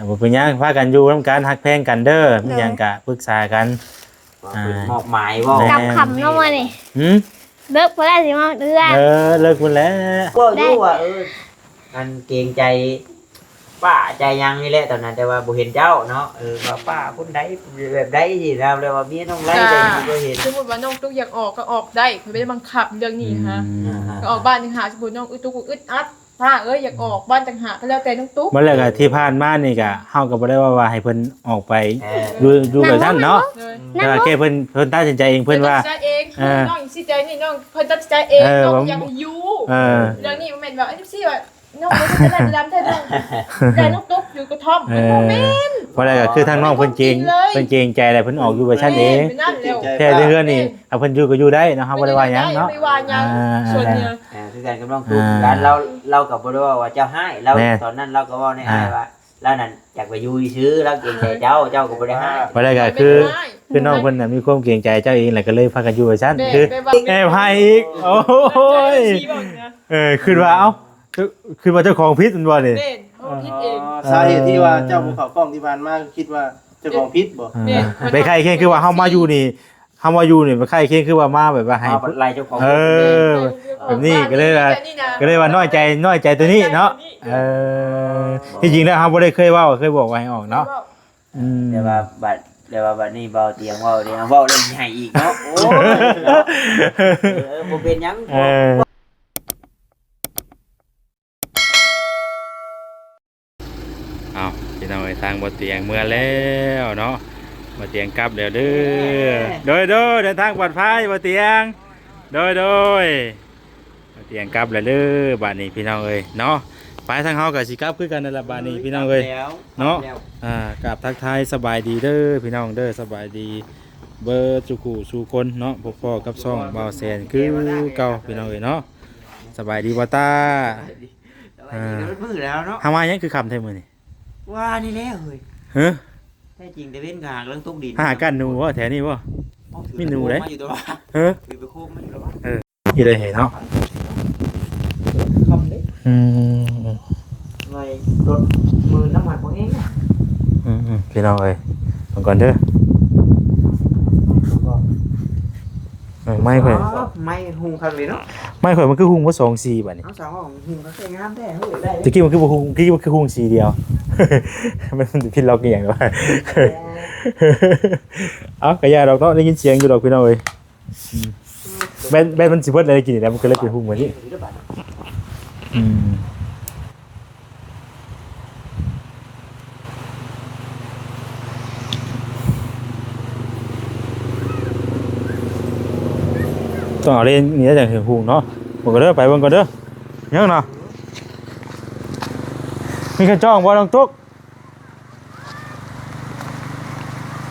ບໍ່ເປັນຫຍັງ ພາກັນຢູ່ນຳກັນ ຮັກແພງກັນເດີ ມີຫຍັງກະປຶກສາກັນ ອ່າ ເພິ່ນມອບໝາຍເວົ້າ ແມ່ນ ກັບຄຳເນາະມື້ນີ້ ຫື ເລີກບໍ່ໄດ້ຊິມາເທື່ອ ເອີ ເລີກພຸ້ນແຫຼະ ເວົ້າຢູ່ວ່າ ເອີ ອັນເກງໃຈປ້າໃຈຫຍັງນີ້ແຫຼະຕອນນັ້ນ ແຕ່ວ່າບໍ່ເຫັນເຈົ້າເນາະ ເອີ ວ່າປ້າຄົນໃດແບບໃດຊີ້ນະ ແລ້ວວ່າເມຍນ້ອງໄລກໍບໍ່ເຫັນ ສົມມຸດວ່ານ້ອງຕຸກຢາກອອກກໍອອກໄດ້ ຂ້ອຍບໍ່ໄດ້ບັງຄັບເລື່ອງນີ້ຫັ້ນນະ ອືມ ກໍອອກບ້ານຫາ ສົມມຸດນ້ອງຕຸກອຶດອັດ ປ້າເອີຍ ຢາກອອກບ້ານຕ່າງຫາກ ກໍແລ້ວແຕ່ນ້ອງຕຸກ ບໍ່ແລ້ວກໍທີ່ຜ່ານມານີ້ກໍ ເຮົາກໍບໍ່ໄດ້ວ່າ ວ່າໃຫ້ເພິ່ນອອກໄປ ເອີ ຢູ່ ຢູ່ແບບນັ້ນເນາະ ໂດຍ ແຕ່ວ່າແຄ່ເພິ່ນ ເພິ່ນຕັດສິນໃຈເອງ ເພິ່ນວ່າ ເພິ່ນຕັດສິນໃຈເອງ ເອີ ນ້ອງຊິໃຈນີ້ ນ້ອງ ເພິ່ນຕັດສິນໃຈເອງ ເອີ ນ້ອງຢາກຢູ່ ເອີ ເລື່ອງນີ້ບໍ່ແມ່ນວ່າ ເອີ ຈັ່ງຊີ້ວ່າ ນ້ອງບໍ່ໄດ້ລຳແທ້ນ້ອງ ແຕ່ນ້ອງຕຸກຢູ່ກະທ່ອມ ເອີ ມັນບໍ່ແມ່ນ ບໍ່ໄດ້ກໍຄືທາງນ້ອງເພິ່ນເກງ ເພິ່ນເກງໃຈແຫຼະ ເພິ່ນອອກຢູ່ແບບຊັ້ນເອງ ແຕ່ເຮືອນນີ້ ຖ້າເພິ່ນຢູ່ກໍຢູ່ໄດ້ເນາະ ເຮົາບໍ່ໄດ້ວ່າຫຍັງເນາະ ບໍ່ໄດ້ວ່າຫຍັງ ອ່າ ສ່ວນເໜືອ ອ່າ ຄືກັນກັບນ້ອງຕຸກ ອ່າ ກັນ ລາວ ລາວກໍບໍ່ໄດ້ເວົ້າວ່າເຈົ້າຮ້າຍ ລາວ ແມ່ນ ຕອນນັ້ນລາວກໍເວົ້າໃນອ້າຍວ່າ ອ່າ ລາວນັ້ນຢາກໄປຢູ່ຊື່ໆ ລາວເກງໃຈເຈົ້າ ເຈົ້າກໍບໍ່ໄດ້ຮ້າຍ ບໍ່ໄດ້ກໍຄື ຄືນ້ອງເພິ່ນນະມີຄວາມເກງໃຈເຈົ້າເອງ ແລ້ວກໍເລີຍພາກັນຢູ່ວ່າຊັ້ນ ແມ່ນ ຄື ແມ່ນ ແອບໃຫ້ອີກ ໂອ້ຍ ເອີ ຄິດວ່າ ເອົ້າ ຄື ຄິດວ່າເຈົ້າຂອງຜິດແມ່ນບໍ່ນີ້ ແມ່ນ ເຮົາຜິດເອງ ອໍ ສາເຫດທີ່ວ່າເຈົ້າບໍ່ເຂົ້າກ້ອງທີ່ຜ່ານມາ ຄິດວ່າເຈົ້າຂອງຜິດບໍ່ ເອີ ແມ່ນ ໄປໃກ້ຄຽງ ຄືວ່າເຮົາມາຢູ່ນີ້ ເຮົາມາຢູ່ນີ້ມັນຄ້າຍຄຽງຄືວ່າມາແບບວ່າໃຫ້ ມາບັດໄລ່ເຈົ້າຂອງ ເອີ ແບບນີ້ກໍເລີຍວ່າ ແບບນີ້ນະ ກໍເລີຍວ່ານ້ອຍໃຈ ນ້ອຍໃຈຕົວນີ້ເນາະ ນ້ອຍໃຈຕົວນີ້ ເອີ ທີ່ຈິງແລ້ວເຮົາບໍ່ໄດ້ເຄີຍເວົ້າ ເຄີຍບອກວ່າໃຫ້ອອກເນາະ ເຄີຍເວົ້າ ອືມ ແຕ່ວ່າບັດ ແຕ່ວ່າບັດນີ້ເບົາຕຽງເວົ້າເດ້ ເວົ້າແລ້ວໃຫຍ່ອີກເນາະ ໂອ້ຍ ເນາະ ເອີ ບໍ່ເປັນຫຍັງ ເອີ ເອົາ ພີ່ນ້ອງເອີຍ ທາງບໍ່ຕຽງເມືອແລ້ວເນາະ ບໍ່ຕຽງກັບແລ້ວເດີ ໂດຍໆ ເດີນທາງປອດໄພບໍ່ຕຽງ ໂດຍໆ ບໍ່ຕຽງກັບແລ້ວເດີ ບາດນີ້ພີ່ນ້ອງເອີຍເນາະ ໄປ ທາງເຮົາກໍຊິກັບຄືກັນນັ້ນລະ ບາດນີ້ພີ່ນ້ອງເອີຍເນາະ ອ່າ ກາບທັກທາຍສະບາຍດີເດີພີ່ນ້ອງເດີ ສະບາຍດີເບິດສູ່ຄູ່ສູ່ຄົນເນາະ ພົບພໍ້ກັບຊ່ອງບ່າວແສນຄືເກົ່າພີ່ນ້ອງເອີຍເນາະ ສະບາຍດີບໍ່ຕາ ສະບາຍດີ ອ່າ ເບິດມື້ແລ້ວເນາະ ຫາມາຫຍັງຄືຄ່ຳແທ້ມື້ນີ້ ວ່ານີ້ແຫຼະເຮີ້ຍ ຮະ ແທ້ຈິງແຕ່ເວັນກໍຫາກຳລັງຕົກດິນ ຫາກ້ານໜູບໍ່ແຖວນີ້ບໍ່ ມີໜູເດ້ ມາຢູ່ຕົວະ ຮະ ຢູ່ໄປໂຄມມາຢູ່ຕົວະ ເອີ ອີ່ໄດ້ເນາະ ຄ່ຳເດ້ ອືມ ໄລ່ລົດມືນ້ຳມັນບໍ່ແຮງນະ ອືມໆ ພີ່ນ້ອງເອີຍ ເບິ່ງກ່ອນເດີ ເອີ ໄມ້ຂ້ອຍ ອໍ ໄມ້ຮຸ່ງຄັກເລີຍເນາະ ໄມ້ຂ້ອຍມັນຄືຮຸ່ງບໍ່ສອງສີບາດນີ້ ເອົາ ສາວວ່າຮຸ່ງຄັກແທ້ ງາມແທ້ ເຮີ້ຍ ໄດ້ ຕະກີ້ມັນຄືບໍ່ຮຸ່ງ ຕະກີ້ມັນຄືຮຸ່ງສີດຽວ ມັນຜິດລັອກອີ່ຫຍັງວະ ເອົາ ກະຢ່າດອກເນາະ ໄດ້ຍິນສຽງຢູ່ດອກພີ່ນ້ອງເອີຍ ອືມ ແບດ ແບດມັນຊິເບິດແລ້ວ ໄດ້ກິນອີກແລ້ວ ມັນກໍເລີຍເປັນຮຸ່ງແບບນີ້ ອືມ ຕ້ອງເອົາເລນນີ້ຈັ່ງເຫັນຮຸ່ງເນາະ ເບິ່ງກ່ອນເດີ ໄປເບິ່ງກ່ອນເດີ ຍັງເນາະ ມີຄັນຈ້ອງບໍ່ນ້ອງຕຸກ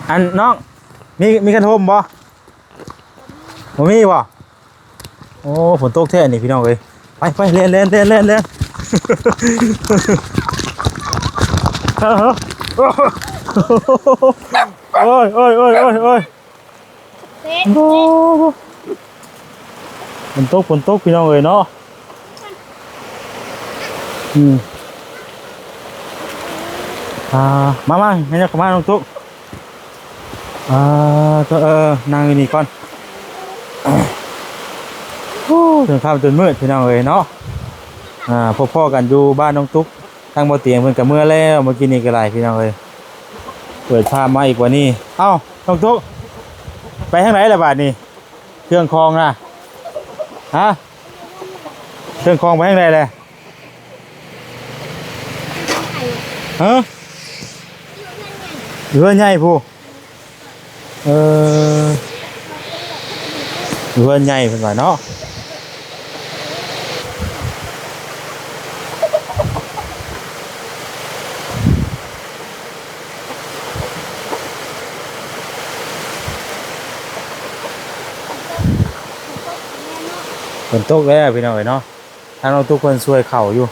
ອັນນ້ອງ ມີ ມີຄັນຮົ່ມບໍ່? ບໍ່ມີບໍ່? ໂອ້ ຝົນຕົກແທ້ນີ້ພີ່ນ້ອງເອີຍ ໄປ ໄປ ແລ່ນ ແລ່ນ ແລ່ນ ແລ່ນ ແລ່ນ ໂອ້ຍ ໂອ້ຍ ໂອ້ຍ ໂອ້ຍ ໂອ້ຍ ເຕັດ ໂອ້ ຝົນຕົກ ຝົນຕົກ ພີ່ນ້ອງເອີຍເນາະ ອືມ ອ່າ ມາ ມາ ມາ ມາ ນ້ອງຕຸກ ອ່າ ເອີ ນັ່ງຢູ່ນີ້ກ່ອນ ໂອ້ ຈົນຄ່ຳຈົນມືດ ພີ່ນ້ອງເອີຍເນາະ ອ່າ ພົບພໍ້ກັນຢູ່ບ້ານນ້ອງຕຸກ ທາງບໍ່ຕຽງເພິ່ນກໍເມືອແລ້ວ ເມື່ອກີ້ນີ້ກໍໄດ້ ພີ່ນ້ອງເອີຍ ເປີດພາບມາອີກກວ່ານີ້ ເອົ້າ ນ້ອງຕຸກ ໄປທາງໃດລະບາດນີ້ ເຄື່ອງຂອງນະ ຮະ ເຄື່ອງຂອງໄປທາງໃດແລະ? ຮະ? ຢູ່ເຮືອນໃຫຍ່ພຸ້ນ ເອີ ຢູ່ເຮືອນໃຫຍ່ເພິ່ນວ່າເນາະ. ຝົນຕົກແລ້ວພີ່ນ້ອງເອີຍເນາະ ທາງນ້ອງຕຸກເພິ່ນຊ່ວຍເຂົ້າຢູ່.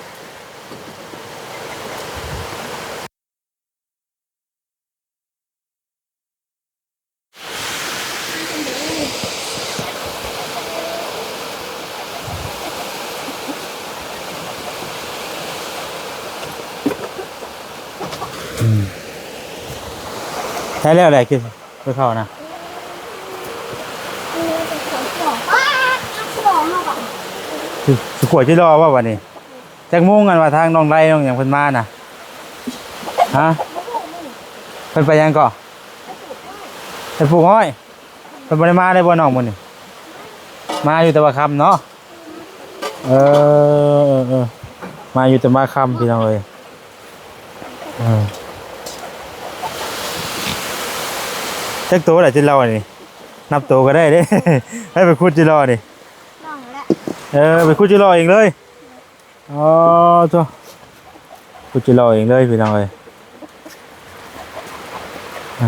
ເ ອືມ ໃຊ້ແລ້ວແຫຼະ ກິນ ໄປເຂົ້ານະ ຊິ ຊິຂົວຈິລໍບໍ່ບັດນີ້? ຈັກໂມງ ອັນວ່າທາງນ້ອງໄລນ້ອງຫຍັງເພິ່ນມານະ? ຮະ? ເພິ່ນໄປຫຍັງເກາະ? ໄປປູກອ້ອຍ. ເພິ່ນບໍ່ໄດ້ມາໄດ້ບໍ່ນ້ອງມື້ນີ້? ມາຢູ່ແຕ່ວ່າຄ່ຳເນາະ. ເອີ ເອີ ເອີ ມາຢູ່ແຕ່ວ່າຄ່ຳພີ່ນ້ອງເອີຍ. ເອີ ຈັກໂຕລະຈິລໍນີ້? ນັບໂຕກໍໄດ້ເດ້. ໃຫ້ໄປຂຸດຈິລໍນີ້. ນ້ອງແຫຼະ. ເອີ ໄປຂຸດຈິລໍເອງເລີຍ. ອໍ ໂທ້ ຂຸດຈິລໍເອງເລີຍພີ່ນ້ອງເອີຍ. ອ່າ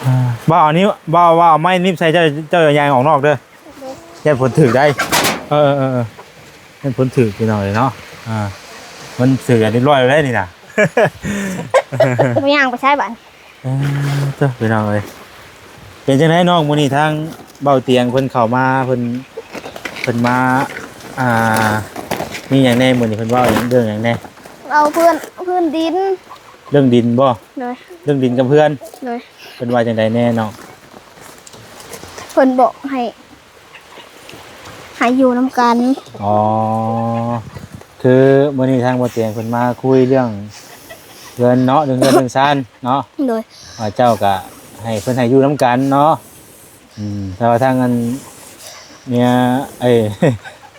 ອ່າ ບໍ່ເອົານີ້ ບໍ່ ບໍ່ເອົາໄມ້ໜີບໃສ່ເຈົ້າ ເຈົ້າຢ່າຍ່າງອອກນອກເດີ ໂດຍ ຢ້ານຝົນຖືກໄດ໋. ເອີ ເອີ ເອີ ເອີ ຢ້ານຝົນຖືກພີ່ນ້ອງເອີຍເນາະ. ອ່າ ມັນຖືກຮຽບຮ້ອຍແລ້ວນີ້ນະ. ບໍ່ຍ່າງໄປໃສບາດ. ເອີ ເຈົ້າ ພີ່ນ້ອງເອີຍ ເປັນຈັ່ງໃດນ້ອງ ມື້ນີ້ທາງເບົາຕຽງເພິ່ນເຂົ້າມາ ເພິ່ນ ເພິ່ນມາ ອ່າ ມີຫຍັງແດ່ມື້ນີ້ ເພິ່ນເວົ້າເລື່ອງຫຍັງແດ່? ເວົ້າເລື່ອງພື້ນດິນ. ເລື່ອງດິນບໍ່? ໂດຍ. ເລື່ອງດິນກັບເຮືອນ. ໂດຍ. ເພິ່ນວ່າຈັ່ງໃດແດ່ນ້ອງ? ເພິ່ນບອກໃຫ້ ໃຫ້ຢູ່ນຳກັນ. ອໍ ຄືມື້ນີ້ທາງເບົາຕຽງເພິ່ນມາຄຸຍເລື່ອງເຮືອນເນາະ ເລື່ອງເຮືອນເລື່ອງຊານເນາະ. ໂດຍ. ວ່າເຈົ້າກະໃຫ້ເພິ່ນໃຫ້ຢູ່ນຳກັນເນາະ. ອືມ ແຕ່ວ່າທາງອັນເມຍ ເອີຍ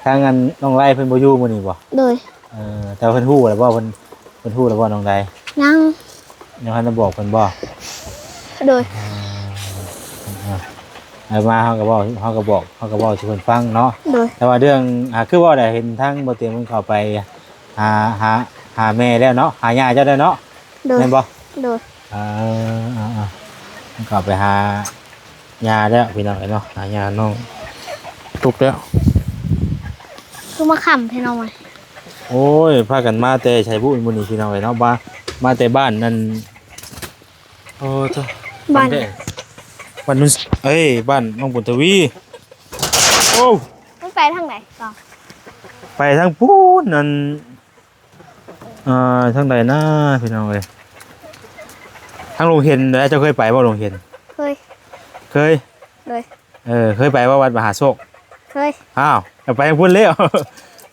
ທາງອັນນ້ອງໄລເພິ່ນບໍ່ຢູ່ມື້ນີ້ບໍ່? ໂດຍ. ເອີ ແຕ່ວ່າເພິ່ນຮູ້ແລ້ວບໍ່? ເພິ່ນ ເພິ່ນຮູ້ແລ້ວບໍ່ນ້ອງໄດ? ຍັງ ຍັງບໍ່ທັນໄດ້ບອກເພິ່ນບໍ່? ໂດຍ. ເອີ ເອີ ເອົາມາເຮົາກໍເວົ້າ ເຮົາກໍບອກ ເຮົາກໍເວົ້າສູ່ເພິ່ນຟັງເນາະ. ໂດຍ. ແຕ່ວ່າເລື່ອງ ອ່າ ຄືເວົ້າໄດ້ ເຫັນທາງບໍ່ຕຽງເພິ່ນເຂົ້າໄປຫາ ຫາ ຫາແມ່ແລ້ວເນາະ ຫາຍ່າເຈົ້າແລ້ວເນາະ. ໂດຍ. ແມ່ນບໍ່? ໂດຍ. ເອີ ເອີ ເອີ ເຂົ້າໄປຫາ ຍາແລ້ວພີ່ນ້ອງເອີຍເນາະ ຫາຍານ້ອງຕຸກແລ້ວ. ຄືມາຄ່ຳແທ້ນ້ອງເອີຍ. ໂອ້ຍ ພາກັນມາແຕ່ໄສບຸມື້ນີ້ພີ່ນ້ອງເອີຍເນາະ ມາ ມາແຕ່ບ້ານນັ້ນ. ໂອ້ ໂທ້ ບ້ານ ບ້ານນຸ່ນ ເອີຍ ບ້ານນ້ອງບຸນທະວີ. ໂອ້ ມັນໄປທາງໃດຕໍ່? ໄປທາງພຸ້ນ ອັນ ອ່າ ທາງໃດນາພີ່ນ້ອງເອີຍ? ທາງໂຮງຮຽນເດ້ ເຈົ້າເຄີຍໄປບໍ່ໂຮງຮຽນ? ເຄີຍ. ເຄີຍ? ໂດຍ. ເອີ ເຄີຍໄປບໍ່ວັດມະຫາໂຊກ? ເຄີຍ. ອ້າວ ໄປທາງພຸ້ນແລ້ວ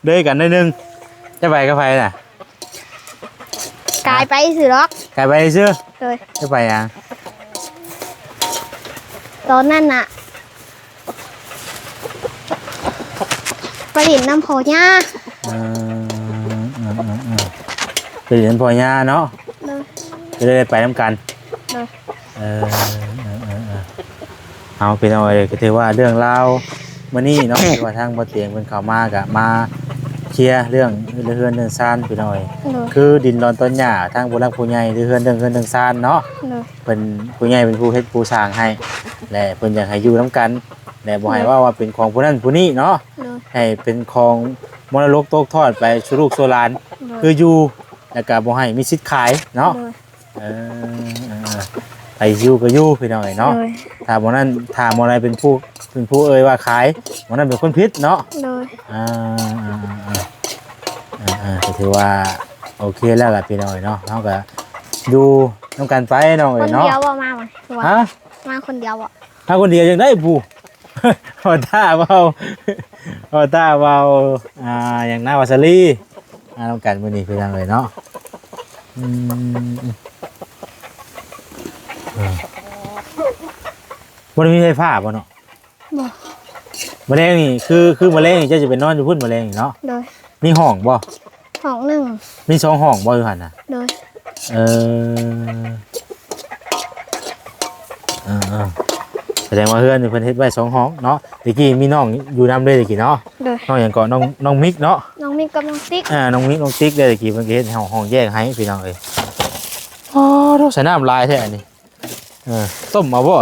ເດີກັນໜ້ອຍໜຶ່ງ. ເຈົ້າໄປກັບໃຜນະ? ກາຍໄປຊື່ດອກ. ກາຍໄປຊື່? ໂດຍ. ເຈົ້າໄປຫຍັງ? ຕອນນັ້ນນະ ໄປຫຼິ້ນນຳພໍ່ຍ່າ. ເອີ ເອີ ເອີ ເອີ ໄປຫຼິ້ນນຳພໍ່ຍ່າເນາະ. ໂດຍ. ກໍເລີຍໄດ້ໄປນຳກັນ. ໂດຍ. ເອີ ເອີ ເອີ ເອີ ເອົາ ພີ່ນ້ອງເອີຍ ກໍຖືວ່າເລື່ອງລາວມື້ນີ້ເນາະ ທີ່ວ່າທາງບໍ່ຕຽງເພິ່ນເຂົ້າມາ ກໍມາເຄລຍເລື່ອງເຮືອນເລື່ອງຊານພີ່ນ້ອງເອີຍ. ໂດຍ. ຄືດິນດອນຕອນຫຍ້າ ທາງຜູ້ຫຼັກຜູ້ໃຫຍ່ ຫຼືເຮືອນເລື່ອງເຮືອນເລື່ອງຊານເນາະ. ໂດຍ. ເພິ່ນ ຜູ້ໃຫຍ່ເປັນຜູ້ເຮັດຜູ້ສ້າງໃຫ້ ແລະ ເພິ່ນຢາກໃຫ້ຢູ່ນຳກັນ ແລະ ບໍ່ໃຫ້ ໂດຍ ເວົ້າວ່າເປັນຂອງຜູ້ນັ້ນຜູ້ນີ້ເນາະ. ໂດຍ. ໃຫ້ເປັນຂອງມໍລະດົກຕົກທອດໄປສູ່ລູກສູ່ຫຼານ. ໂດຍ. ຄືຢູ່ ແລ້ວກໍບໍ່ໃຫ້ມີສິດຂາຍເນາະ. ໂດຍ. ເອີ ເອີ ເອີ ໃຜຢູ່ກໍຢູ່ພີ່ນ້ອງເອີຍເນາະ. ໂດຍ. ຖ້າບໍ່ນັ້ນ ຖ້າບໍ່ໄດ້ເປັນຜູ້ ເປັນຜູ້ເອີ່ຍວ່າຂາຍ ບໍ່ນັ້ນເປັນຄົນຜິດເນາະ. ໂດຍ. ອ່າ ອ່າ ກໍຖືວ່າໂອເຄແລ້ວລະພີ່ນ້ອງເອີຍເນາະ ເຮົາກໍຢູ່ນຳກັນໄປນ້ອງເອີຍເນາະ. ຄົນດຽວບໍ່ມາມື້ວານ? ຮະ? ມາຄົນດຽວບໍ່? ມາຄົນດຽວຈັ່ງໃດຜູ້ ເວົ້າຖ້າເວົ້າ ເວົ້າຖ້າເວົ້າ ອ່າ ຫຍັງນະ ວາສາລີ ມານຳກັນມື້ນີ້ພີ່ນ້ອງເອີຍເນາະ. ອືມ ເອີ ບໍ່ໄດ້ມີໄຟຟ້າບໍ່ເນາະ? ບໍ່. ມື້ແລງນີ້ ຄື ຄືມື້ແລງນີ້ເຈົ້າຈະໄປນອນຢູ່ພຸ້ນມື້ແລງນີ້ເນາະ? ໂດຍ. ມີຫ້ອງບໍ່? ຫ້ອງໜຶ່ງ. ມີສອງຫ້ອງບໍ່ຢູ່ຫັ້ນນະ? ໂດຍ. ເອີ ເອີ ເອີ ສະແດງວ່າເຮືອນນີ້ເພິ່ນເຮັດໄວ້ສອງຫ້ອງເນາະ. ແຕ່ກີ້ມີນ້ອງຢູ່ນຳເດ້ແຕ່ກີ້ເນາະ. ໂດຍ. ນ້ອງຫຍັງເກາະ? ນ້ອງ ນ້ອງມິກເນາະ? ນ້ອງມິກກັບນ້ອງຕິກ. ອ່າ ນ້ອງມິກ ນ້ອງຕິກເດ້ ແຕ່ກີ້ເພິ່ນກໍເຮັດຫ້ອງ ຫ້ອງແຍກໃຫ້ພີ່ນ້ອງເອີຍ. ອໍ ໂທ້ ໃສ່ນ້ຳຫຼາຍແທ້ອັນນີ້. ເອີ ຕົ້ມເອົາບໍ່?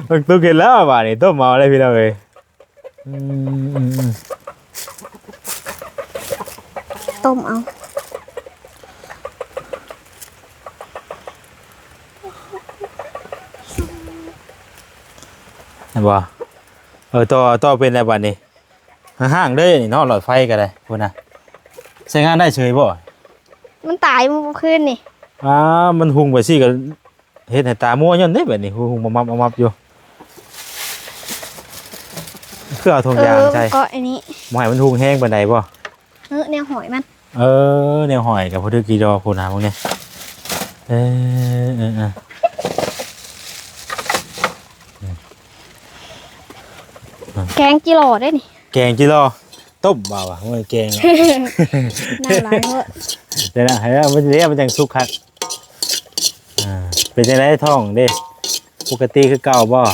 ບັກຕຸກເຫັນແລ້ວບາດນີ້ ຕົ້ມເອົາເລີຍພີ່ນ້ອງເອີຍ. ອືມ ອືມ ອືມ ຕົ້ມເອົາ ເຫັນບໍ່? ເອີ ຕໍ່ ຕໍ່ເປັນແລ້ວບາດນີ້. ຫ້າງໆເດ້ນີ້ເນາະ ຫຼອດໄຟກໍໄດ້ພຸ້ນນະ. ໃຊ້ງານໄດ້ເສີຍບໍ່? ມັນຕາຍມື້ຄືນນີ້. ອ້າ ມັນຮຸ່ງໄປຊີ້ກໍເຮັດໃຫ້ຕາມົວຍ້ອນເດ້ ແບບນີ້ ຮຸ່ງມາມັບໆຢູ່. ຄືເອົາຖົງຢາງໃສ່ ເກາະອັນນີ້ ບໍ່ໃຫ້ມັນຮຸ່ງແຮງປານໃດບໍ່? ເອີ ແນວຫອຍມັນ ເອີ ແນວຫອຍກໍພໍຖືກຈີ່ດໍພຸ້ນນະ ເບິ່ງນີ້. ເອີ ເອີ ເອີ ແກງຈີ່ລໍໄດ້ນີ້ ແກງຈີ່ລໍ ຕົ້ມບໍ່ວະ ບໍ່ແມ່ນແກງເນາະ. ນ້ຳຫຼາຍໂພດ ເດ້ນະ ໃຫ້ມັນເລະ ມັນຈັ່ງສຸກຄັກ. ອ່າ ເປັນຈັ່ງໃດທ້ອງເດ້ ປົກກະຕິຄືເກົ່າບໍ່?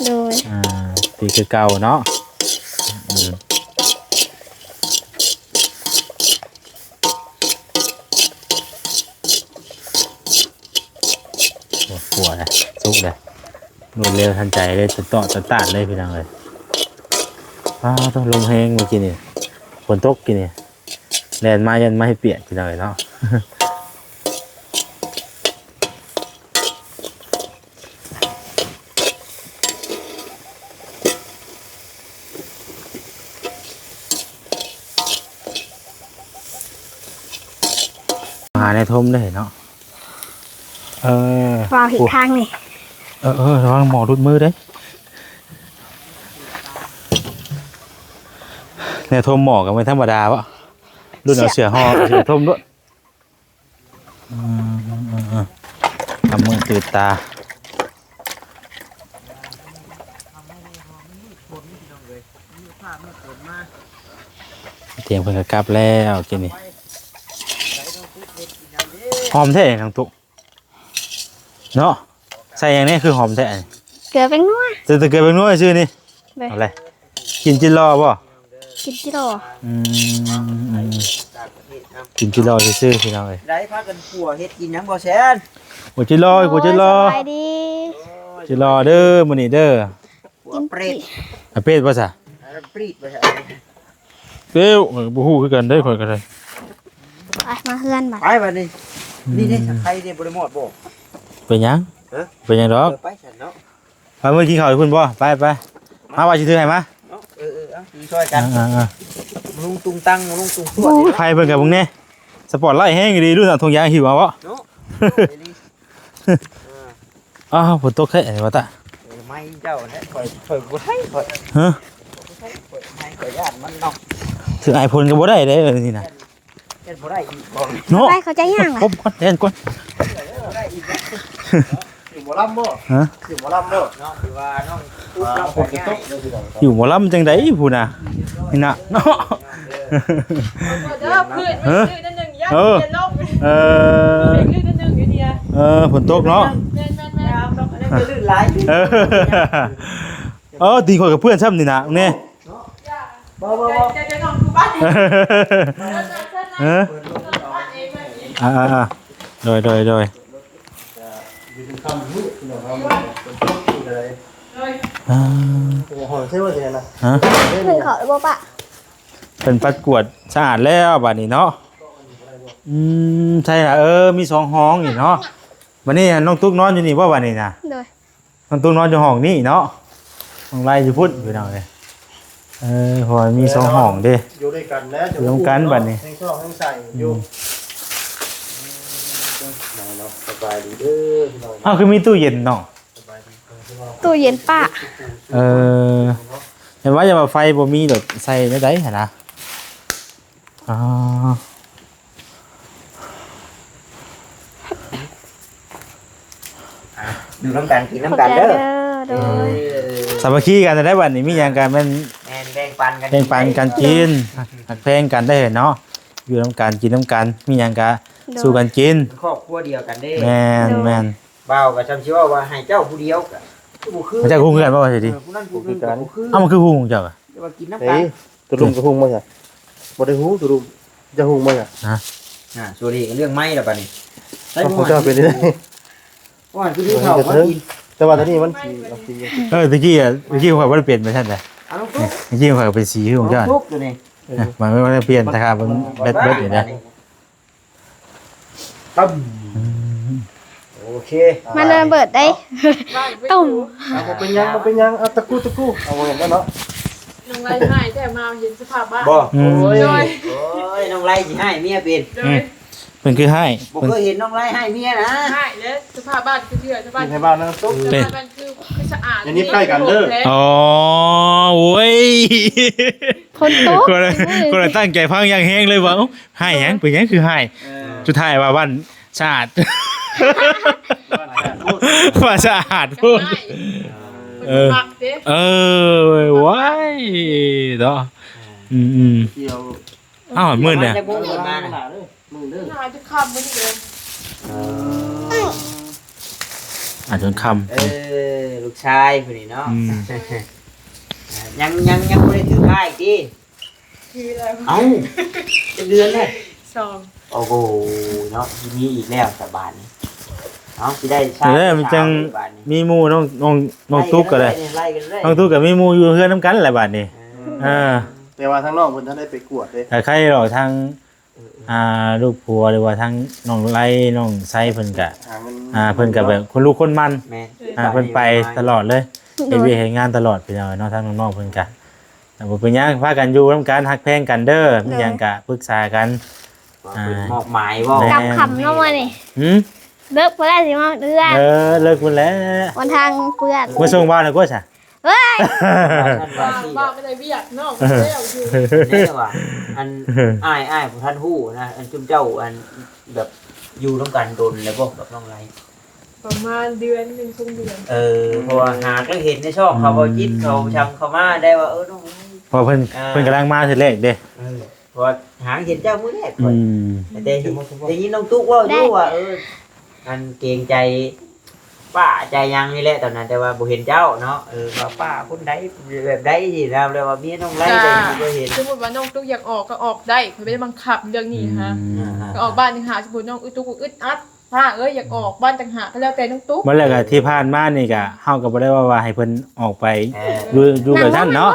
ໂດຍ ອ່າ ດີຄືເກົ່າເນາະ. ອືມ ໂອ້ ຄົວນະ ສຸກເລີຍ ລວດເລັວທັນໃຈເລີຍ ຕະເຕາະຕະຕາດເລີຍພີ່ນ້ອງເອີຍ. ອ້າວ ລົມແຮງມື້ກີ້ນີ້ ຝົນຕົກກີ້ນີ້ ແລ່ນມາຢ້ານມາເຮັດປຽກພີ່ນ້ອງເອີຍເນາະ. ຫາແນວຖົມເດ້ເນາະ. ເອີ ວາງຜິດທາງນີ້ ເອີ ເອີ ລະວັງໝໍ້ຫຼຸດມືເດ້. ແນວຖົມໝໍ້ກໍບໍ່ທຳມະດາເບາະ ລຸ້ນເອົາເສື້ອຫໍ່ ເສື້ອຖົມໂລດ. ອືມ ອືມ ອືມ ອືມ ທຳມືຕື່ນຕາ. ທຽງເພິ່ນກໍກັບແລ້ວກິນນີ້. ຫອມແທ້ນ້ອງຕຸກເນາະ ໃສ່ຫຍັງແດ່ຄືຫອມແທ້? ເກືອແປ້ງນົວ ໃສ່ແຕ່ເກືອແປ້ງນົວຊື່ນີ້. ເອົາເລີຍ ກິນຈິລໍບໍ່? ກິນຈິລໍ ອືມ ກິນຈິລໍຊື່ໆ ພີ່ນ້ອງເອີຍ. ໄດ້ພາກັນຂົ້ວເຮັດກິນຫຍັງບໍ່ແຊນ? ໂອ້ ຈິລໍ ໂອ້ ໂອ້ ຈິລໍ ສະບາຍດີ. ໂອ້ຍ ຈິລໍເດີ ມື້ນີ້ເດີ. ກິນເປດ ອາ ເປດບໍ່ຊະ? ເປດບໍ່ຊະ? ເປັ້ວ ຂ້ອຍກໍບໍ່ຮູ້ຄືກັນເດ້ ຂ້ອຍກໍໄດ້. ໄປ ມາເຮືອນບາດ ໄປບາດນີ້. ອືມ ນີ້ເດ້ ສະໄຄເດ້ ບໍ່ໄດ້ມອດບໍ່? ເປັນຫຍັງ? ຮະ? ເປັນຫຍັງດອກ? ເອີ ໄປຊັ້ນເນາະ. ໄປ ມື້ກິນເຂົ້າຢູ່ພຸ້ນບໍ່? ໄປ ໄປ ມາ ວ່າຊິຖືໃຫ້ມາເນາະ. ເອີ ເອີ ເອົາ ຊິຊ່ອຍກັນ ອ່າໆ ລຸງຕຸງຕັງ ລຸງຕຸງຕວດ. ໂອ້ຍ ໄຟເພິ່ນກໍເບິ່ງແດ່ ສະປອດໄລແຮງອີ່ຫຼີ. ລຸ້ນເອົາຖົງຢາງຫິ້ວມາເບາະ ເນາະ. ເອີ ອ້າວ ຝົນຕົກແທ້ວ່າຕະ. ເອີ ໄມ້ເຈົ້າແຫຼະ ຂ້ອຍ ຂ້ອຍບໍ່ໄດ້ ຂ້ອຍ ຮະ? ຂ້ອຍ ຂ້ອຍ ຂ້ອຍຢ້ານມັນເນາະ. ຖືອ້າຍພົນກໍບໍ່ໄດ້ເດ້ນີ້ນະ. ເຮັດບໍ່ໄດ້ອີກບໍ່ເນາະ. ໄປ ເຂົ້າໃຈຍັງລະ? ຄົບກ່ອນ ແລ່ນກ່ອນ. ຢູ່ໝໍລຳບໍ່? ຮະ? ຢູ່ໝໍລຳບໍ່? ເນາະ ຄືວ່ານ້ອງປຸກລຳກໍງ່າຍ. ຢູ່ໝໍລຳຈັ່ງໃດພຸ້ນນະ ນີ້ນະເນາະ. ເດີ ເພື່ອນ ຮະ? ເອີ ເອີ ເອີ ຝົນຕົກເນາະ. ແມ່ນໆໆ ເອີ ຕີຂ້ອຍກັບເພື່ອນຊ້ຳນີ້ນະແນ່. ບໍ່ ບໍ່ ບໍ່ ເອີ ອ່າໆໆ ໂດຍ ໂດຍ ໂດຍ. ອ່າ ຫອມໃສ່ບໍ່ແຊນນະ? ຮະ? ເພິ່ນເຂົ້າແລ້ວບໍ່ປະ? ເພິ່ນປັດກວາດສະອາດແລ້ວບາດນີ້ເນາະ. ອືມ ໃຊ່ລະ ເອີ ມີສອງຫ້ອງນີ້ເນາະ. ບາດນີ້ນ້ອງຕຸກນອນຢູ່ນີ້ບໍ່ບາດນີ້ນະ? ໂດຍ. ນ້ອງຕຸກນອນຢູ່ຫ້ອງນີ້ເນາະ ນ້ອງໄລຢູ່ພຸ້ນ ພີ່ນ້ອງເອີຍ. ເອີ ເພາະວ່າມີສອງຫ້ອງເດ້ ຢູ່ດ້ວຍກັນແລ້ວ ຢູ່ນຳກັນບັດນີ້ ແຮງຊອກແຮງໃສ່ຢູ່. ອືມ ເນາະ ສະບາຍດີເດີພີ່ນ້ອງ. ອ້າວ ຄືມີຕູ້ເຢັນເນາະ? ສະບາຍດີພີ່ນ້ອງ. ຕູ້ເຢັນປ້າ. ເອີ ແຕ່ວ່າຢ່າວ່າໄຟບໍ່ມີໂດດ ໃສ່ແນວໃດຫັ້ນນະ? ອໍ ອ່ະ ຢູ່ນຳກັນ ກິນນຳກັນເດີ. ໂດຍ ເອີ ສາມັກຄີກັນໄດ້ບັດນີ້ ມີຫຍັງກະແມ່ນ ແມ່ນ ແບ່ງປັນກັນ ແບ່ງປັນກັນກິນ ຮັກແພງກັນໄດ້ເນາະ. ຢູ່ນຳກັນ ກິນນຳກັນ ມີຫຍັງກະ ໂດຍ ສູ້ກັນກິນ ເປັນຄອບຄົວດຽວກັນເດ້. ແມ່ນ ໂດຍ ແມ່ນ. ບ່າວກໍຊ່ຳຊິເວົ້າວ່າໃຫ້ເຈົ້າຜູ້ດຽວກໍຄືບໍ່ຄື. ເຈົ້າຮູ້ເຮືອນບໍ່ວ່າຊິດີ? ເອີ ຜູ້ນັ້ນຜູ້ນີ້ກໍບໍ່ຄື. ເອົ້າ ມັນຄືຮູ້ຂອງເຈົ້າກະ? ແຕ່ວ່າກິນນຳກັນ. ໂຕລຸງກໍຮູ້ບໍ່ຊະ? ບໍ່ໄດ້ຮູ້ໂຕລຸງ. ຈະຮູ້ບໍ່ຊະ? ຮະ? ອ່າ ສ່ວນນີ້ກໍເລື່ອງໃໝ່ແລ້ວບັດນີ້. ໃສ່ໝວກ ເຈົ້າເປັນໄດ້. ວ່າຄືເຂົາວ່າກິນ ແຕ່ວ່າຕອນນີ້ມັນຊິ ເອີ ຕະກີ້ອະ ຕະກີ້ຂ້ອຍບໍ່ໄດ້ເປັນໄປຊັ້ນນະ. ເອົ້າ ຕະກີ້ຂ້ອຍກໍເປັນສີຄືຂອງເຈົ້າ. ເອົາ ຕົວນີ້ ເອີ ມັນບໍ່ໄດ້ປ່ຽນ ຖ້າຫາກມັນແບັດເບິດຢູ່ນະ. ປຶ້ມ ອືມ ໂອເຄ ມັນລະເບີດໄດ໋. ຕຸ້ມ ເອົາ ບໍ່ເປັນຫຍັງ ບໍ່ເປັນຫຍັງ. ເອົາ ຕະກູ ຕະກູ ເອົາ ບໍ່ເຫັນແລ້ວເນາະ. ນ້ອງໄລຮ້າຍແທ້ ມາເຫັນສະພາບບ້ານ ບໍ່? ອືມ ໂອ້ຍ ໂດຍ ໂອ້ຍ ນ້ອງໄລຊິຮ້າຍເມຍເປັນ ໂດຍ ອືມ ເພິ່ນຄືຮ້າຍ ບໍ່ເຄີຍເຫັນນ້ອງໄລຮ້າຍເມຍນະ ຮ້າຍເດ້ ສະພາບບ້ານຄືເທື່ອ ສະພາບບ້ານ ສະພາບບ້ານນັ້ນ ເປັນ ສະພາບບ້ານຄື ຄືສະອາດ ຢ່າຍິບໃກ້ກັນເດີ ອໍ ໂອ້ຍ ຝົນຕົກ ຄົນລະ ຄົນລະຕັ້ງໃຈຟັງຢ່າງແຮງເລີຍວ່າ ເອົ້າ ຮ້າຍຫຍັງ ເປັນຫຍັງຄືຮ້າຍ ເອີ ສຸດທ້າຍວ່າບ້ານ ສະອາດ ວ່າສະອາດໂພດ ເອີ ເອີ ວ້າຍເນາະ ອືມໆ ກ່ຽວ ອ້າວ ມື້ນີ້ ມາຈັກໂມງເດີ ມານະ ມື້ເດີ ໜ້າຈະຄ່ຳມື້ນີ້ເດີ ເອີ ອາ ຈົນຄ່ຳ ເອີ ລູກຊາຍຜູ້ນີ້ເນາະ ອືມ ຍັງ ຍັງ ຍັງບໍ່ໄດ້ຖືພາອີກຕິ? ຄືແລ້ວ ເອົ້າ ຈັກເດືອນແລ້ວ? ສອງ ໂອ້ໂຫ ເນາະ ຊິມີອີກແລ້ວສະບາດນີ້ ເອົ້າ ຊິໄດ້ຊາວ ເອີ ມັນຈັ່ງ ຊາວບາດນີ້ ມີໝູ່ ນ້ອງ ນ້ອງ ນ້ອງຕຸກກໍໄດ້ ໄລ່ກັນເລີຍ ນ້ອງຕຸກກໍມີໝູ່ຢູ່ເຮືອນນຳກັນແຫຼະບາດນີ້ ເອີ ເອີ ແຕ່ວ່າທາງນ້ອງເພິ່ນທັນໄດ້ໄປກວດເດ້ ກໍໃຄດອກ ທາງ ເອີ ອ່າ ລູກຜົວ ຫຼືວ່າທາງນ້ອງໄລ ນ້ອງໄຊເພິ່ນກະ ຫາເງິນ ອ່າ ເພິ່ນກະແບບຄົນລຸກຄົນໝັ່ນ ແມ່ນ ອ່າ ເພິ່ນໄປຕະຫຼອດເລີຍ ໂດຍ ເຮັດວຽກເຮັດງານຕະຫຼອດ ພີ່ນ້ອງເອີຍເນາະ ທາງນ້ອງໆເພິ່ນກະ ບໍ່ເປັນຫຍັງ ພາກັນຢູ່ນຳກັນ ຮັກແພງກັນເດີ ມີຫຍັງກະປຶກສາກັນ ໂດຍ ອ່າ ມອບໝາຍບໍ່ ແມ່ນ ກັບຄ່ຳເນາະມື້ນີ້ ຫື ເລີກພຸ້ນແຫຼະ ຊິມາເຮືອນ ເອີ ເລີກພຸ້ນແຫຼະ ວັນທາງເພື່ອນ ມາສົ່ງບ່າວໜ່ອຍກວ່າຊະ ເອີຍ ວ່າຊັ້ນວ່າຊີ້ ບ່າວໄປໄດ້ວຽກເນາະ ເອີ ແລ້ວຢູ່ ແມ່ນວ່າ ອັນ ອ້າຍ ອ້າຍບໍ່ທັນຮູ້ນະ ອັນ ຊຸມເຈົ້າ ອັນ ແບບ ຢູ່ນຳກັນດົນແລ້ວບໍ່ກັບນ້ອງໄລ? ປະມານເດືອນໜຶ່ງ ສອງເດືອນ ເອີ ເພາະວ່າຫາກໍເຫັນໃນຊ່ອງເຂົາ ເວົ້າຈິດເຂົາ ອືມ ຊ່ຳເຂົາມາໄດ້ວ່າ ເອີ ນ້ອງ ເພາະເພິ່ນ ອ່າ ເພິ່ນກຳລັງມາເທື່ອແລກເດ້ ເອີ ເພາະວ່າຫາເຫັນເຈົ້າມື້ແລກ ອືມ ແຕ່ໄດ້ຍິນນ້ອງຕຸກເວົ້າຢູ່ວ່າ ເອີ ອັນເກງໃຈປ້າໃຈຫຍັງນີ້ແຫຼະຕອນນັ້ນ ແຕ່ວ່າບໍ່ເຫັນເຈົ້າເນາະ ເອີ ວ່າປ້າຄົນໃດແບບໃດຊີ້ນະ ແລ້ວວ່າເມຍນ້ອງໄລກໍບໍ່ເຫັນ ສົມມຸດວ່ານ້ອງຕຸກຢາກອອກກໍອອກໄດ້ ຂ້ອຍບໍ່ໄດ້ບັງຄັບເລື່ອງນີ້ຫັ້ນນະ ອືມ ກໍອອກບ້ານນີ້ຫາ ສົມມຸດນ້ອງຕຸກອຶດອັດ ປ້າເອີຍ ຢາກອອກບ້ານຕ່າງຫາກ ກໍແລ້ວແຕ່ນ້ອງຕຸກ ບໍ່ແລ້ວກໍທີ່ຜ່ານມານີ້ກໍ ເຮົາກໍບໍ່ໄດ້ເວົ້າວ່າໃຫ້ເພິ່ນອອກໄປ ເອີ ຢູ່ ຢູ່ແບບນັ້ນເນາະ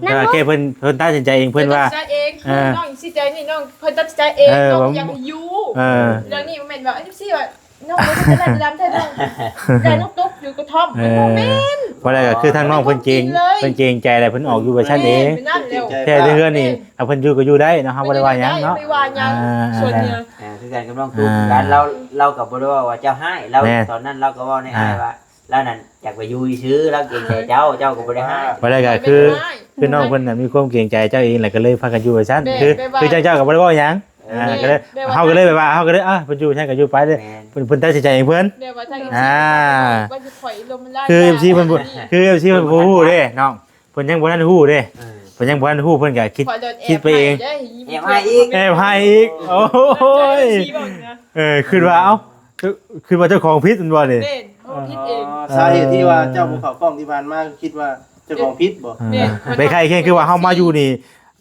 ໂດຍ ແຕ່ວ່າແຄ່ເພິ່ນ ເພິ່ນຕັດສິນໃຈເອງ ເພິ່ນວ່າ ເພິ່ນຕັດສິນໃຈເອງ ເອີ ນ້ອງສິນໃຈນີ້ ນ້ອງ ເພິ່ນຕັດສິນໃຈເອງ ເອີ ນ້ອງກໍຢາກຢູ່ ເອີ ເລື່ອງນີ້ບໍ່ແມ່ນວ່າ ເອັຟຊີ ວ່າ ນ້ອງບໍ່ໄດ້ລຳແທ້ນ້ອງ ແຕ່ນ້ອງຕຸກຢູ່ກະທ່ອມ ເອີ ມັນບໍ່ແມ່ນ ບໍ່ໄດ້ ກໍຄືທາງນ້ອງເພິ່ນເກງ ເພິ່ນເກງໃຈແຫຼະ ເພິ່ນອອກຢູ່ແບບຊັ້ນເອງ ແມ່ນ ແຕ່ເຮືອນນີ້ ຖ້າເພິ່ນຢູ່ກໍຢູ່ໄດ້ເນາະ ເຮົາບໍ່ໄດ້ວ່າຫຍັງເນາະ ບໍ່ໄດ້ວ່າຫຍັງ ອ່າ ສ່ວນເຮືອ ອ່າ ຄືກັນກັບນ້ອງຕຸກ ອ່າ ຄືກັນ ລາວ ລາວກໍບໍ່ໄດ້ເວົ້າວ່າເຈົ້າຮ້າຍ ລາວ ແມ່ນ ຕອນນັ້ນລາວກໍເວົ້າໃນອ້າຍວ່າ ລາວນັ້ນຢາກໄປຢູ່ຊື່ໆ ລາວເກງໃຈເຈົ້າ ເຈົ້າກໍບໍ່ໄດ້ຮ້າຍ ບໍ່ໄດ້ ກໍຄື ຄືນ້ອງເພິ່ນນະມີຄວາມເກງໃຈເຈົ້າເອງ ແລ້ວກໍເລີຍພາກັນຢູ່ວ່າຊັ້ນ ແມ່ນ ຄື ແບບວ່າ ຄືເຈົ້າ ເຈົ້າກໍບໍ່ໄດ້ເວົ້າຫຍັງ ອ່າ ແມ່ນ ກໍເລີຍ ແບບວ່າ ເຮົາກໍເລີຍແບບວ່າ ເຮົາກໍເລີຍ ອ່າ ເພິ່ນຢູ່ຊັ້ນກໍຢູ່ໄປເລີຍ ແມ່ນ ເພິ່ນ ເພິ່ນຕັດສິນໃຈເອງເພິ່ນ ແບບວ່າທາງ ອ່າ ເອັຟຊີ ເພິ່ນບໍ່ ຄື ເອັຟຊີ ເພິ່ນບໍ່ ຄື ເອັຟຊີ ເພິ່ນບໍ່ຮູ້ເດ້ນ້ອງ ເພິ່ນຍັງບໍ່ທັນຮູ້ເດ້ ເອີ ເພິ່ນຍັງບໍ່ທັນຮູ້ ເພິ່ນກໍຄິດ ຄິດໄປເອງ ແອບຮ້າຍອີກ ແອບຮ້າຍອີກ ໂອ້ຍ ເອີ ຄິດວ່າ ເອົ້າ ຄິດວ່າເຈົ້າຂອງຜິດແມ່ນບໍ່ນີ້ ແມ່ນ ເຮົາຜິດເອງ ອໍ ສາເຫດທີ່ວ່າເຈົ້າບໍ່ເຂົ້າກ້ອງທີ່ຜ່ານມາ ຄິດວ່າເຈົ້າຂອງຜິດບໍ່ ເອີ ແມ່ນ ໄປຄ້າຍຄຽງຄືວ່າເຮົາມາຢູ່ນີ້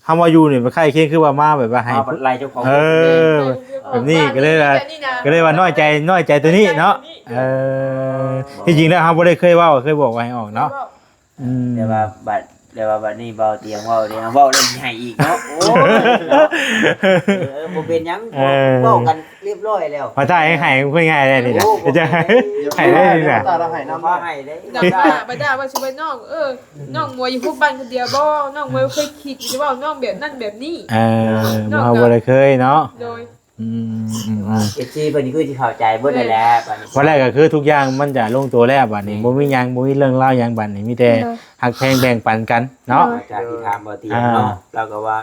ເຮົາມາຢູ່ນີ້ ໄປຄ້າຍຄຽງຄືວ່າມາແບບວ່າໃຫ້ ມາບັດໄລ່ເຈົ້າຂອງ ເອີ ແບບນີ້ ກໍເລີຍວ່າ ກໍເລີຍວ່ານ້ອຍໃຈ ນ້ອຍໃຈຕົວນີ້ເນາະ ນ້ອຍໃຈຕົວນີ້ ເອີ ທີ່ຈິງແລ້ວເຮົາບໍ່ໄດ້ເຄີຍເວົ້າ ເຄີຍບອກວ່າໃຫ້ອອກເນາະ ບໍ່ໄດ້ເວົ້າ ອືມ ແຕ່ວ່າບັດ ແຕ່ວ່າບັດນີ້ເບົາຕຽງເວົ້າເດ້ ເວົ້າແລ້ວຊິໃຫ້ອີກເນາະ ໂອ້ຍ ເນາະ ເອີ ບໍ່ເປັນຫຍັງ ເອີ ເວົ້າກັນລຽບຮ້ອຍແລ້ວ ພາສາໃຫ້ ໃຫ້ເພິ່ນງ່າຍໄດ້ນີ້ນະ ໂອ້ ຈະໃຫ້ໄດ້ນີ້ນະ ໃຫ້ນຳ ໃຫ້ໄດ້ ບັດດາ ບັດດາວ່າຊິວ່ານ້ອງ ເອີ ນ້ອງມວຍຢູ່ພວກບ້ານຄົນດຽວບໍ່ ນ້ອງມວຍບໍ່ເຄີຍຄິດຈະເວົ້ານ້ອງແບບນັ້ນແບບນີ້ ເອີ ນ້ອງ ເຮົາບໍ່ໄດ້ເຄີຍເນາະ ໂດຍ ອືມ ອືມ ອືມ ເອັຟຊີ ເພິ່ນຄືຊິເຂົ້າໃຈເບິດແລ້ວແຫຼະ ບັດນີ້ ບັດແລ້ວກໍຄືທຸກຢ່າງມັນຈະລົງຕົວແລ້ວ ບັດນີ້ ແມ່ນ ບໍ່ມີຫຍັງ ບໍ່ມີເລື່ອງລາວຫຍັງ ບັດນີ້ມີແຕ່ ໂດຍ ຮັກແພງແບ່ງປັນກັນເນາະ ໂດຍ ຈາກທີ່ຖາມບໍ່ຕຽງເນາະ ອ່າ ລາວກໍວ່າ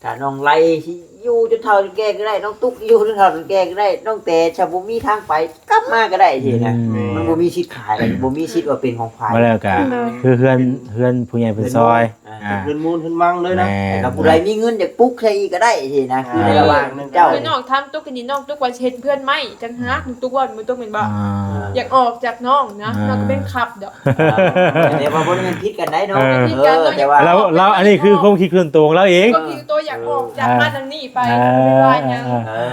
ຖ້ານ້ອງໄລຊິຢູ່ຈົນເຖົ້າຈົນແກ່ກໍໄດ້ ນ້ອງຕຸກຢູ່ຈົນເຖົ້າຈົນແກ່ກໍໄດ້ ນ້ອງແຕ່ຈະບໍ່ມີທາງໄປກັບມາກໍໄດ້ຊີ້ນະ ອືມ ມັນບໍ່ມີສິດຂາຍ ບໍ່ມີສິດວ່າເປັນຂອງໃຜ ບໍ່ແລ້ວກໍ ໂດຍ ຄືເຮືອນ ເຮືອນຜູ້ໃຫຍ່ເພິ່ນຊອຍ ອ່າ ເຮືອນມູນເຮືອນມັງເລີຍນະ ແມ່ນ ແລ້ວຜູ້ໃດມີເງິນຢາກປຸກໃສ່ອີກກໍໄດ້ຊີ້ນະ ອ່າ ຄືໃນລະຫວ່າງນັ້ນເຈົ້າ ຄືນ້ອງຖາມຕຸກນີ້ ນ້ອງຕຸກວ່າຊິເຮັດເຮືອນໄມ້ຈັ່ງຫາກ ຕຸກວ່າ ບໍ່ຕຸກແມ່ນບໍ່ ອ່າ ຢາກອອກຈາກນ້ອງນະ ອ່າ ນ້ອງກໍເປັນຂັບດອກ ເອີ ແຕ່ວ່າບໍ່ໄດ້ແມ່ນຜິດກັນໄດ໋ເນາະ ເອີ ເອີ ແຕ່ວ່າ ລາວ ລາວ ອັນນີ້ຄືຄວາມຄິດສ່ວນຕົວຂອງລາວເອງ ຄວາມຄິດສ່ວນຕົວ ຢາກອອກຈາກບ້ານຫຼັງນີ້ໄປ ອ່າ ບໍ່ໄດ້ວ່າຫຍັງ ເອີ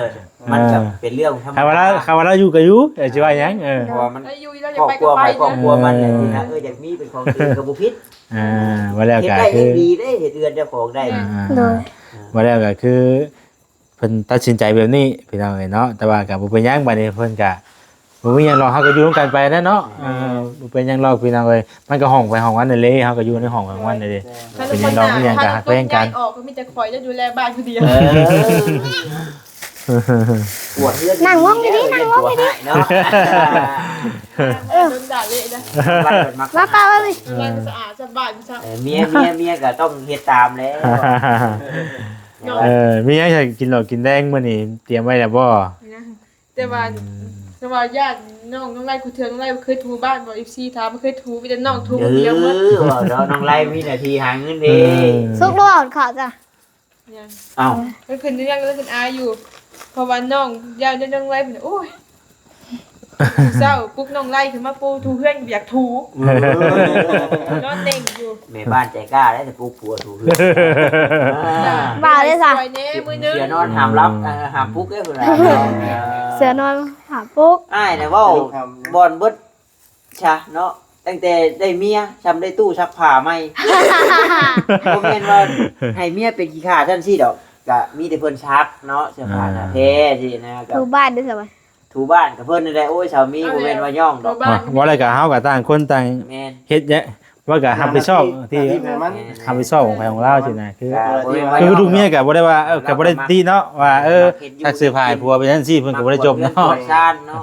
ມັນກໍເປັນເລື່ອງທຳມະດາ ຖ້າວ່າລາວ ຖ້າວ່າລາວຢູ່ກໍຢູ່ ເອີ ຊິວ່າຫຍັງ ເອີ ເພາະວ່າມັນ ລາວຢູ່ ລາວຢາກໄປກໍໄປ ຄອບຄົວໃຜຄອບຄົວມັນແຫຼະ ເອີ ນີ້ນະ ເອີ ຢາກມີເປັນຂອງຕົວເອງກໍບໍ່ຜິດ ອ່າ ວ່າແລ້ວກໍຄື ເຮັດໄດ້ເຮັດດີເດ້ ເຮັດເຮືອນເຈົ້າຂອງໄດ້ ອ່າ ໂດຍ ວ່າແລ້ວກໍຄື ເພິ່ນຕັດສິນໃຈແບບນີ້ພີ່ນ້ອງເອີຍເນາະ ແຕ່ວ່າກໍບໍ່ເປັນຫຍັງ ບັດນີ້ເພິ່ນກໍ ບໍ່ມີຫຍັງດອກ ເຮົາກໍຢູ່ນຳກັນໄປແຫຼະເນາະ. ເອີ ບໍ່ເປັນຫຍັງດອກພີ່ນ້ອງເອີຍ ມັນກໍຫ້ອງໃຜຫ້ອງມັນນັ້ນເລີຍ ເຮົາກໍຢູ່ໃນຫ້ອງໃຜຫ້ອງມັນນັ້ນເລີຍ. ຄັນ ເປັນຫຍັງດອກ ມີຫຍັງກໍຮັກແພງກັນ. ອອກກໍມີແຕ່ຂ້ອຍຈະດູແລບ້ານຜູ້ດຽວ. ເອີ ກວດເຮືອນ ນັ່ງລົງດີໆ ນັ່ງລົງດີໆ ເນາະ. ເອີ ໂດນດ່າເລະນະ. ວ່າໄປວ່າໄປ ເອີ ສະອາດສະບາຍຊະ. ເອີ ເມຍ ເມຍ ເມຍກໍຕ້ອງເຮັດຕາມແຫຼະ. ເອີ ມີຫຍັງໃຫ້ກິນເຫຼົ້າກິນແດງມື້ນີ້ ຕຽມໄວ້ແລ້ວບໍ່? ແຕ່ວ່າ ອືມ ແຕ່ວ່າຢ້ານນ້ອງ ນ້ອງໄລ ຜູ້ເທື່ອນ້ອງໄລບໍ່ເຄີຍຖູບ້ານບໍ່ ເອັຟຊີຖາມ ບໍ່ເຄີຍຖູ ມີແຕ່ນ້ອງຖູຄົນດຽວໝົດ. ເອີ ເວົ້າແລ້ວນ້ອງໄລມີໜ້າທີ່ຫາເງິນເດ້. ອືມ ສຸກແລ້ວເຂົ້າຈ້ະ. ຍັງ ເອົ້າ ເພິ່ນຍັງ ເພິ່ນອາຍຢູ່ ເພາະວ່ານ້ອງ ຢ້ານ ຢ້ານນ້ອງໄລເພິ່ນ ໂອ້ຍ ເຊົ້າປຸກນ້ອງໄລຂຶ້ນມາປູຖູເຮືອນ ຢາກຖູ ເອີ ນອນເນັ່ງຢູ່. ແມ່ບ້ານໃຈກ້າໄດ໋ ແຕ່ປຸກຜົວຖູເຮືອນ. ບ້າເດ້ຊະ ຊ່ວຍແດ່ມື້ໜຶ່ງ ເສືອນອນຫ້າມຫຼັບ ເອີ ຫ້າມປຸກເດ້ພຸ້ນນະ. ເສືອນອນຫ້າມປຸກ. ອ້າຍນະເວົ້າບ່ອນເບິດຊະເນາະ ຕັ້ງແຕ່ໄດ້ເມຍ ຊ່ຳໄດ້ຕູ້ຊັກຜ້າໃໝ່. ບໍ່ແມ່ນວ່າໃຫ້ເມຍເປັນຂີ້ຂ້າຊັ້ນຊີ້ດອກ ກະມີແຕ່ເພິ່ນຊັກເນາະ ເສື້ອຜ້າໜ້າແພຊີ້ນະ. ຖູບ້ານເດ້ຊະ ຖູບ້ານກັບເພິ່ນນີ້ແຫຼະ. ໂອ້ຍ ສາມີ ບໍ່ແມ່ນວ່າຍ້ອງດອກ ເວົ້າແລ້ວກໍເຮົາກໍຕ່າງຄົນຕ່າງ ແມ່ນ ເຮັດແຫຼະ ວ່າກໍຮັບຜິດຊອບທີ່ ຮັບຜິດຊອບຂອງໃຜຂອງລາວຊີ້ນະ. ຄື ຄືລູກເມຍກໍບໍ່ໄດ້ວ່າ ເອີ ກໍບໍ່ໄດ້ຕິເນາະວ່າ ເອີ ຊັກເສື້ອຜ້າໃຫ້ຜົວເປັນຈັ່ງຊີ້ ເພິ່ນກໍບໍ່ໄດ້ຈົ່ມເນາະ.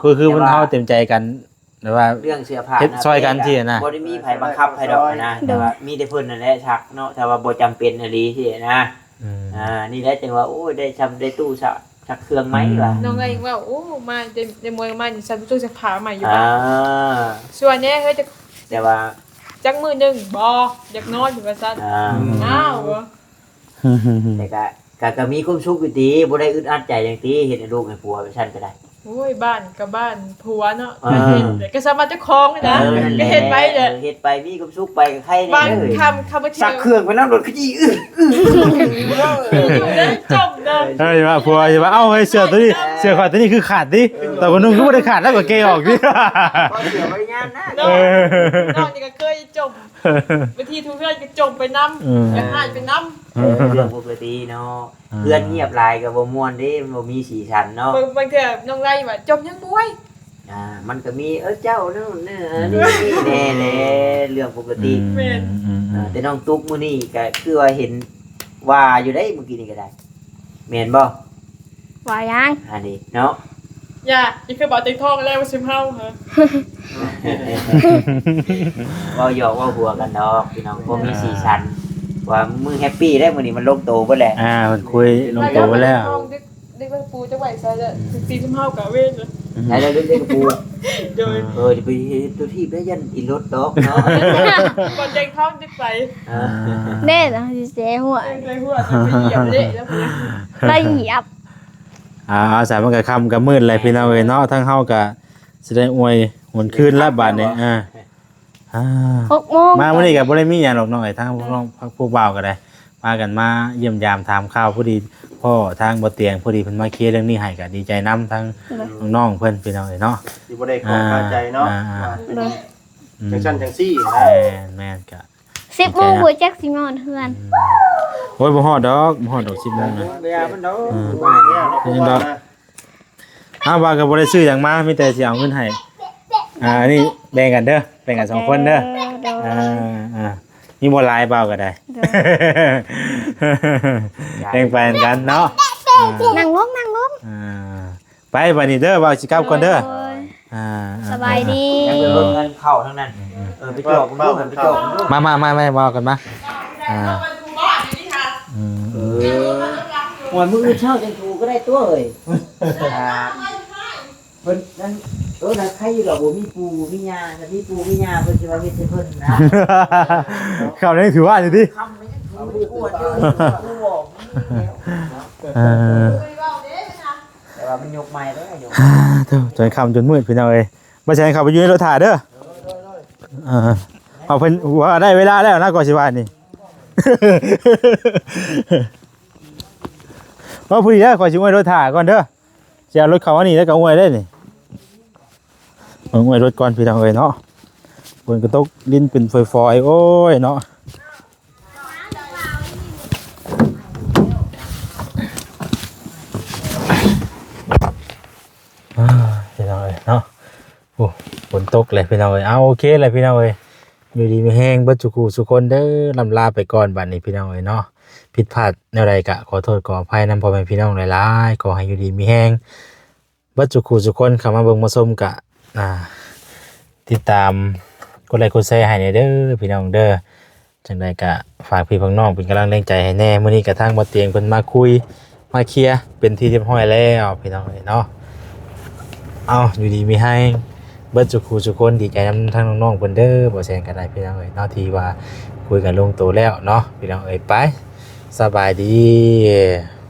ຄື ຄືເຮົາເຕັມໃຈກັນ ແຕ່ວ່າເລື່ອງເສື້ອຜ້າເຮັດຊ່ອຍກັນຊີ້ນະ ບໍ່ໄດ້ມີໃຜບັງຄັບໃຜດອກນະ ແຕ່ວ່າມີແຕ່ເພິ່ນນັ້ນແຫຼະຊັກເນາະ ຖ້າວ່າບໍ່ຈຳເປັນອີ່ຫຼີຊີ້ນະ. ອືມ ອ່າ ນີ້ແຫຼະຈຶ່ງວ່າ ໂອ້ຍ ໄດ້ຊ່ຳໄດ້ຕູ້ຊັກ ຊັກເຄື່ອງໃໝ່ວ່າ. ນ້ອງກໍຍັງເວົ້າ ໂອ້ ມາໄດ້ ໄດ້ມວຍມານີ້ ຊັກຕູ້ຊັກຜ້າໃໝ່ຢູ່ບ້ານ. ອ່າ ສ່ວນແດ່ເຮີຍ ຈັກ ແຕ່ວ່າ ຈັກມື້ໜຶ່ງບໍ່ ຢາກນອນຢູ່ວ່າຊັ້ນ. ອ່າ ອ້າວ ແຕ່ກະ ກະ ກະມີຄວາມສຸກຢູ່ຕິ ບໍ່ໄດ້ອຶດອັດໃຈຫຍັງຕິ ເຮັດໃຫ້ລູກໃຫ້ຜົວໄປຊັ້ນກໍໄດ້. ໂອ້ຍ ບ້ານກໍບ້ານຜົວເນາະ ເອີ ກໍເຮັດ ກໍສາມາດເຈົ້າຂອງນະ ເອີ ກໍເຮັດໄປແຫຼະ ເຮັດໄປ ມີຄວາມສຸກໄປກໍໄຄແດ່. ບາງຄ່ຳ ຄ່ຳບາງເທື່ອ ຊັກເຄື່ອງໄປນຳ ລົດຂະຈີ້ ຢູ່ເດ້ ຈົ່ມເນາະ. ເອີ ວ່າຜົວວ່າ ເອົ້າ ເຮີ້ຍ ເສື້ອໂຕນີ້ ເສື້ອຂ້ອຍໂຕນີ້ຄືຂາດຕິ ຕອນຂ້ອຍນຸ່ງຄືບໍ່ໄດ້ຂາດ ແລ້ວກໍແກະອອກຕິ ເສື້ອບໍ່ໄດ້ຍາມນະ ເນາະ. ເອີ ນ້ອງນີ້ກໍເຄີຍຈົ່ມ ບາງທີທຸກເຮືອນກໍຈົ່ມໄປນຳ ເອີ ກໍຫາຍໄປນຳ. ເອີ ເລື່ອງປົກກະຕິເນາະ ເຮືອນງຽບຫຼາຍກໍບໍ່ມ່ວນເດ້ ມັນບໍ່ມີສີສັນເນາະ. ບາງ ບາງເທື່ອນ້ອງໄລວ່າ ຈົ່ມຫຍັງບວຍ ອ່າ ມັນກໍມີ ເອີ ເຈົ້ານັ້ນນີ້ແດ່ແຫຼະ ເລື່ອງປົກກະຕິ. ແມ່ນ ອ່າ ແຕ່ນ້ອງຕຸກມື້ນີ້ກໍຄືວ່າເຫັນວ່າຢູ່ເດ້ ມື້ກີ້ນີ້ກໍໄດ້ ແມ່ນບໍ່? ວ່າຫຍັງ? ອັນນີ້ເນາະ ຢ່າ ຢ່າຄືບໍ່ເຕັງທ້ອງແລ້ວຊິເຮົາ ເວົ້າຫຍອກເວົ້າຫົວກັນດອກພີ່ນ້ອງ ພໍມີສີສັນ ວ່າມື້ແຮບປີ້ໄດ໋ ມື້ນີ້ມັນລົງໂຕເບິດແຫຼະ. ອ່າ ມັນຄຸຍລົງໂຕເບິດແລ້ວ. ເດັກ ເດັກຜູ້ຈັກໄວ້ໃສລະ ອືມ ຕີຊຸມເຮົາກະເວນລະ ອືມ ໄດ້ລະ ເດັກຜູ້ ໂດຍ ເອີ ຈະໄປເຮັດຕົວຖີບໄດ້ ຢ້ານອີ່ລົດດອກເນາະ ບໍ່ແຈ້ງທ້ອງ ໄປ ເອີ ແນ່ນະ ຊິແຊຫົວ ເອີ ແຊຫົວ ໄປຢຽບເລະແລ້ວ ໄປຢຽບ. ອ່າ ສາຍມັນກໍຄ່ຳກໍມືດແລ້ວພີ່ນ້ອງເອີຍເນາະ ທາງເຮົາກໍຊິໄດ້ອວຍຫວນຄືນລະບາດນີ້. ອ່າ ອ່າ ຫົກໂມງ ມາມື້ນີ້ກໍບໍ່ໄດ້ມີຫຍັງດອກນ້ອງເອີຍ ທາງພວກນ້ອງ ພວກບ່າວກໍໄດ້ ພາກັນມາຢ້ຽມຢາມຖາມຂ່າວ ພໍດີພໍ້ທາງບໍ່ຕຽງ ພໍດີເພິ່ນມາເຄລຍເລື່ອງນີ້ໃຫ້ ກໍດີໃຈນຳທາງ ໂດຍ ນ້ອງໆເພິ່ນ ພີ່ນ້ອງເອີຍເນາະ. ຊິບໍ່ໄດ້ຄາໃຈເນາະ ອ່າ ວ່າເປັນ ໂດຍ ຈັ່ງຊັ້ນຈັ່ງຊີ້ນະ. ແມ່ນໆ ກະ ສິບໂມງ ດີໃຈນະ ບໍ່ຈັກຊິມາຮອດເຮືອນ. ອືມ ໂອ້ຍ ບໍ່ຮອດດອກ ບໍ່ຮອດດອກ ສິບໂມງນະ ເປັນຫຍັງດອກ. ອ້າວ ວ່າກໍບໍ່ໄດ້ຊື້ຫຍັງມາ ມີແຕ່ຊິເອົາເງິນໃຫ້. ອ່າ ອັນນີ້ແບ່ງກັນເດີ ແບ່ງກັນສອງຄົນເດີ. ໂດຍ ອ່າ ອ່າ ມີບໍ່ຫຼາຍ ບ່າວກໍໄດ້ ໂດຍ ແບ່ງປັນກັນເນາະ. ອ່າ ນັ່ງລົງ ນັ່ງລົງ ອ່າ ໄປບາດນີ້ເດີ ບ່າວຊິກັບກ່ອນເດີ. ໂດຍ ອ່າ ສະບາຍດີ ຍັງໄປເບິ່ງເງິນເຂົ້າທາງນັ້ນ. ເອີ ໄປຈອກເບິ່ງດູ ໄປຈອກເບິ່ງດູ. ມາ ມາ ມາ ມາ ເວົ້າກັນມາ. ອ່າ ອືມ ເອີ ໂອ້ຍ ມື້ອື່ນເຊົ້າຈັ່ງຖູກໍໄດ້ຕົວເອີຍ. ອ່າ ເພິ່ນນັ້ນ ເອີ ນັ້ນໃຄຢູ່ດອກ ບໍ່ມີປູ່ມີຍ່າ ຖ້າມີປູ່ມີຍ່າເພິ່ນຊິວ່າເຮັດໃຫ້ເພິ່ນນະ. ເຂົ້າໃນຖືວ່າຢູ່ຕິ ຄ່ຳມັນຍັງຖູບໍ່ໄດ້ກວດຢູ່ ເອີ ແຕ່ວ່າມັນຍົກໃໝ່ເດ້ ຍົກ ອ່າ ໂທ້ ຈົນຄ່ຳຈົນມືດພີ່ນ້ອງເອີຍ. ບໍ່ໃຊ່ເຂົ້າໄປຢູ່ໃນລົດຖ້າເດີ. ເອີ ເອີ ເອີ ເອົາເພິ່ນວ່າໄດ້ເວລາແລ້ວນະ ກໍຊິວ່ານີ້ ເວົ້າຜູ້ເດີ ຂ້ອຍຊິອວຍລົດຖ້າກ່ອນເດີ ຊິເອົາລົດເຂົ້າອັນນີ້ແລ້ວກໍອວຍໄດ້ນີ້. ເບິ່ງອວຍລົດກ່ອນພີ່ນ້ອງເອີຍເນາະ ຝົນກໍຕົກ ດິນເປັນຝອຍໆ ໂອ້ຍເນາະ. ອ່າ ພີ່ນ້ອງເອີຍເນາະ ຕົກແຫຼະພີ່ນ້ອງເອີຍ. ເອົາ ໂອເຄແຫຼະພີ່ນ້ອງເອີຍ, ຢູ່ດີມີແຮງເບິດສູ່ຄູ່ສູ່ຄົນເດີ. ລ່ຳລາໄປກ່ອນບັດນີ້ພີ່ນ້ອງເອີຍເນາະ. ຜິດພາດແນວໃດກະຂໍໂທດຂໍອະໄພນຳພໍ່ແມ່ພີ່ນ້ອງຫຼາຍໆ. ຂໍໃຫ້ຢູ່ດີມີແຮງເບິດສູ່ຄູ່ສູ່ຄົນ. ເຂົ້າມາເບິ່ງມາຊົມກະ ອ່າ ຕິດຕາມ ກົດໄລກົດແຊໃຫ້ແດ່ເດີພີ່ນ້ອງເດີ. ຈັ່ງໃດກະຝາກພີ່ຝາກນ້ອງເປັນກຳລັງແຮງໃຈໃຫ້ແດ່. ມື້ນີ້ກະທາງບໍ່ຕຽງເພິ່ນມາຄຸຍມາເຄຍເປັນທີ່ຮຽບຮ້ອຍແລ້ວພີ່ນ້ອງເອີຍເນາະ. ເອົາ ຢູ່ດີມີແຮງເບິດສູ່ຄູ່ສູ່ຄົນ. ດີໃຈນຳທັງນ້ອງໆເພິ່ນເດີ. ບໍ່ແຊນກະໄດ້ພີ່ນ້ອງເອີຍເນາະ ທີ່ວ່າຄຸຍກັນລົງໂຕແລ້ວເນາະ ພີ່ນ້ອງເອີຍ. ໄປ ສະບາຍດີ.